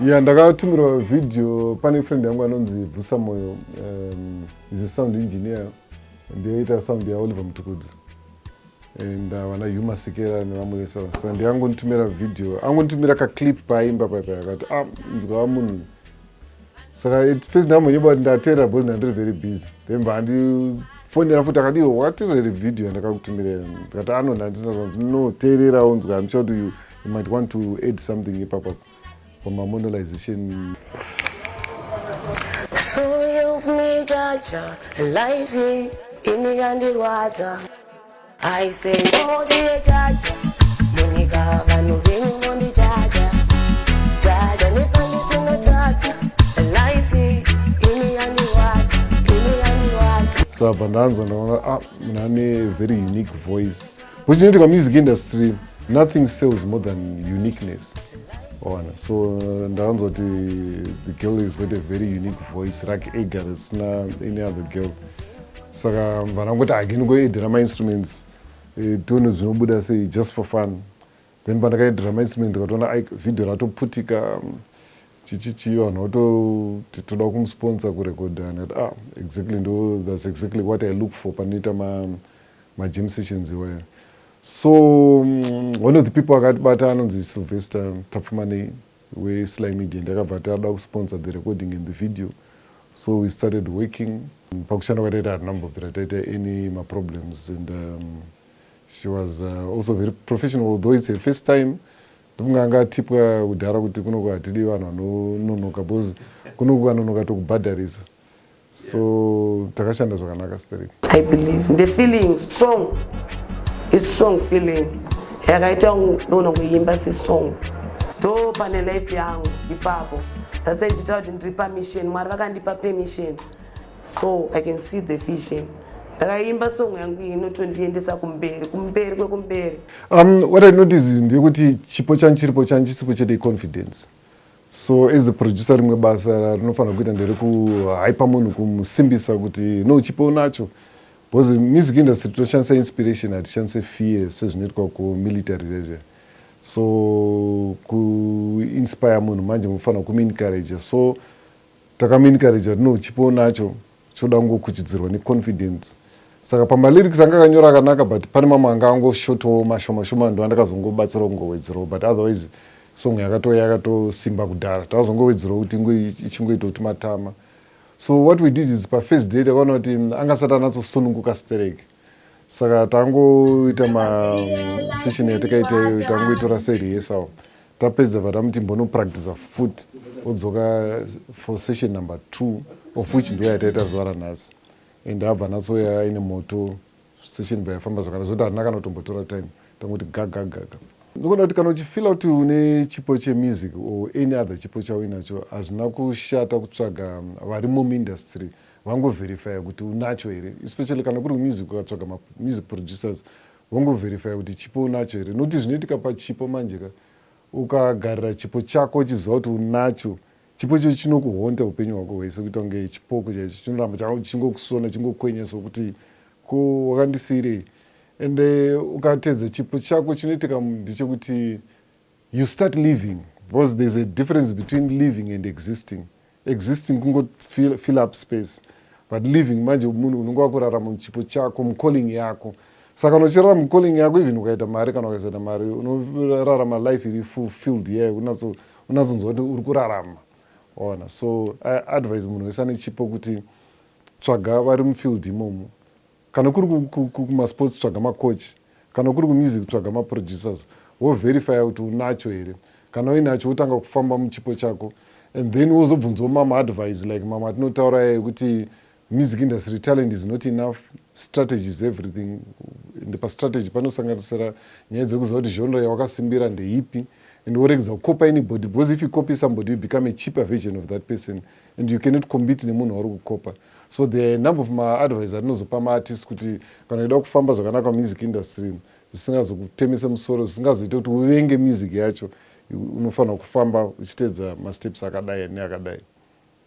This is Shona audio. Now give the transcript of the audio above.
Ya, ndakatumirwa video. Pane friend yangu anonzi Vusa Moyo, is a sound engineer, ndiyaita sound yaOliver Mutukudzi and vana Hugh Masekela nevamwe vese. Saka ndiyangonditumira video, angonditumira kaclip paaimba paipa, akati, "Ah, inzwa munhu." Saka at first ndambonyeba kuti ndateerera because ndandiri very busy. Then vandifonera futi, akati, "Iwe wakateerera video yandakakutumira?" Ndikati, "Ano, ndandisina." Zvanzi, "No, teerera unzwa. I'm sure kuti you might want to add something ipapa pamamonolization." So help me, Jah Jah, life ini yandirwadza. I say no, dear Jah Jah, munyika vanhu venyu mondijaja jaja nepandisinojaja. Life ini yandirwadza, ini yandirwadza. Saka pandanzwa, ndaona, ah, munhu ane very unique voice, which inoitika music industry, nothing sells more than uniqueness, waona. So ndakanzwa kuti the girl is got a very unique voice, rake ega, risina any other girl. Saka vanangoti hakingoedhera mainstruments, tione zvinobuda sei, just for fun. Then pandakaedhera mainstrument, ndikatoona ai, video ratoputika, chichichi, vanhu vatoti toda kumusponsor kurekodha. Ndikati, "Ah, exactly, ndo that's exactly what I look for panoita majam sessions iwayo." So one of the people akatibata anonzi Sylvester Tapfumanei weSly Media. Ndakabva tada kusponsor the recording and the video. So we started working. Pakushanda kwataita, hatinambobvira taita any maproblems, and she was also very professional, although it's her first time. Ndofunga anga atipwa kudhara kuti kunoko hatidi vanhu vanononoka, because kunoku kanonoka tokubhadharisa. So takashanda zvakanaka sterek. I believe the feeling strong, a strong feeling yakaita ndogona kuimba sesong. Ndo pane life yangu ipapo. That's why ndichitaura kuti ndiri pamission. Mwari vakandipa permission so I can see the vision. Ndakaimba song yangu iyi inotondiendesa kumberi, kumberi kwekumberi. What I notice ndeyekuti chipo changu chiripo, changu chisipo chete iconfidence. So as a producer, rimwe basa rinofanira kuita nderekuhaipa munhu, kumusimbisa kuti no, chipo unacho, because music industry toshandisa inspiration, hatishandise fear sezvinoitwa kumilitary rezve. So kuinspire munhu manje, munofanira kumuencourage. So takamuencourage kuti no, chipo unacho, choda kungokuchidzirwa neconfidence. Saka pamalyrics anga akanyora akanaka, but pane mamwe anga angoshotawo mashoma shoma, ndo andakazongobatsirawo kungowedzerawo. But otherwise song yakatouya yakatosimba kudhara, takazongowedzerawo kuti ichingoita kuti matama. So what we did is, pafirst day takaona kuti angasati anatsosununguka sterek, saka tangoita masession yatakaita iyoyo, tangoitora serehearsal. Tapedza, vatamuti mbonopractisa futi, odzoka for session number two, of which ndo yataita zuva ranhasi, and abva natsoya aine moto. Session bva yafamba zvakanaka zvokuti hatina kana kutombotora time, tangoti gagagaga. Ndinoona kuti kana uchifila kuti une chipo chemusic or any other chipo chauinacho, hazvina kushata kutsvaga vari muindustry vangoverifya kuti unacho here, especially kana kuri kumusic. Ukatsvaga mamusic producers, vongoverifya kuti chipo unacho here, nokuti zvinoitika pachipo manje ka, ukagarira chipo chako uchiziva kuti unacho chipo icho, chinokuhaunta upenyu hwako hwese, kuita kunge chipoko chaicho chinoramba chingokusona, chingokwenya, sokuti ko wakandisiyirei. And ukatedza chipo chako, chinoitika ndechekuti you start living, because there's a difference between living and existing. Existing kungo fill up space, but living manje munhu unonge wakurarama muchipo chako, mucalling yako. Saka kana uchirarama mucalling yako, even ukaita mari kana ukasaita mari, unorarama life iri fulfilled yayo, unatsonzwa kuti uri kurarama, ona. So I advise munhu wese ane chipo kuti tsvaga vari mufield imomo. Kana kuri kumasports, tsvaga macoach. Kana kuri kumusic, tsvaga maproducers, woverifya kuti unacho here. Kana uinacho, wotanga kufamba muchipo chako, and then wozobvunzawo mama advice, like mama atinotaura yekuti music industry, talent is not enough, strategy is everything. And pastrategy panosanganisira nyaya dzekuziva kuti genre yawakasimbira ndeipi, and woregedza kukopa anybody, because if you copy somebody, you become a cheaper version of that person and you cannot compete nemunhu wauri kukopa. So there are a number of maadvice atinozopa maartist kuti kana uida kufamba zvakanaka music industry, zvisingazokutemese musoro, zvisingazoite kuti uvenge music yacho, unofanira kufamba uchiteedza masteps akadai neakadai.